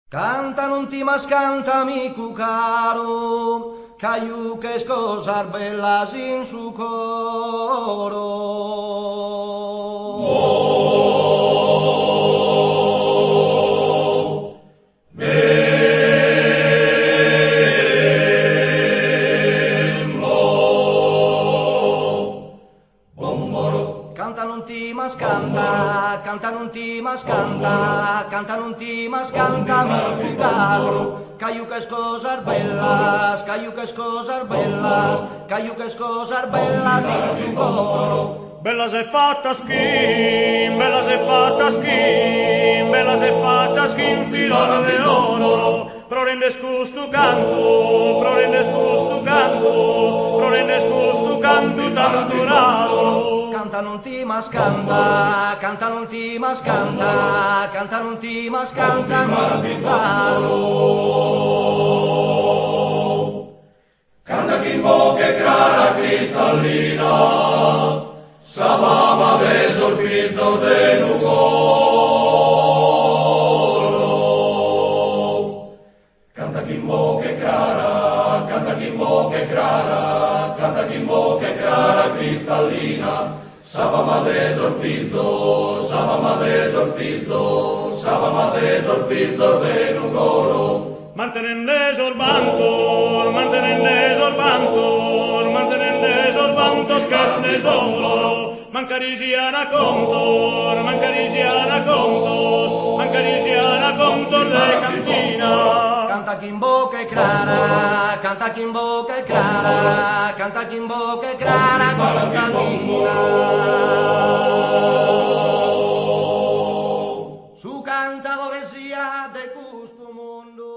Canta non timas canta amicu caru ca juches cosas bellas in su coro. Canta non timas canta, canta non timas canta, canta non timas canta amicu caru, ca juches cosas bellas, ca juches cosas bellas, ca juches cosas bellas in su coro. Bellas e fatas chin, bellas e fatas chin, bellas e fatas chin filos de oro, Pro rendes custu cantu, pro rendes custu cantu, pro rendes custu cantu tantu raru. Canta non timas canta, canta non timas canta, canta non timas canta amigu caru. Canta chin boche crara cristallina sa fama de sos fizos de Nugoro. Canta chin boche crara, canta chin boche crara, canta chin boche crara cristallina sa fama de sos fizos, sa fama de sos fizos, sa fama de sos fizos de Nugoro. Mantenende sos bantos, mantenende sos bantos, mantenende sos bantos che tesoro, mancari sian a contos, mancari sian a contos, mancari sian a contos de cantina. Canta chin boche crara, canta chin boche crara, canta chin boche crara cristallina. Su cantadore sia de custu mundu.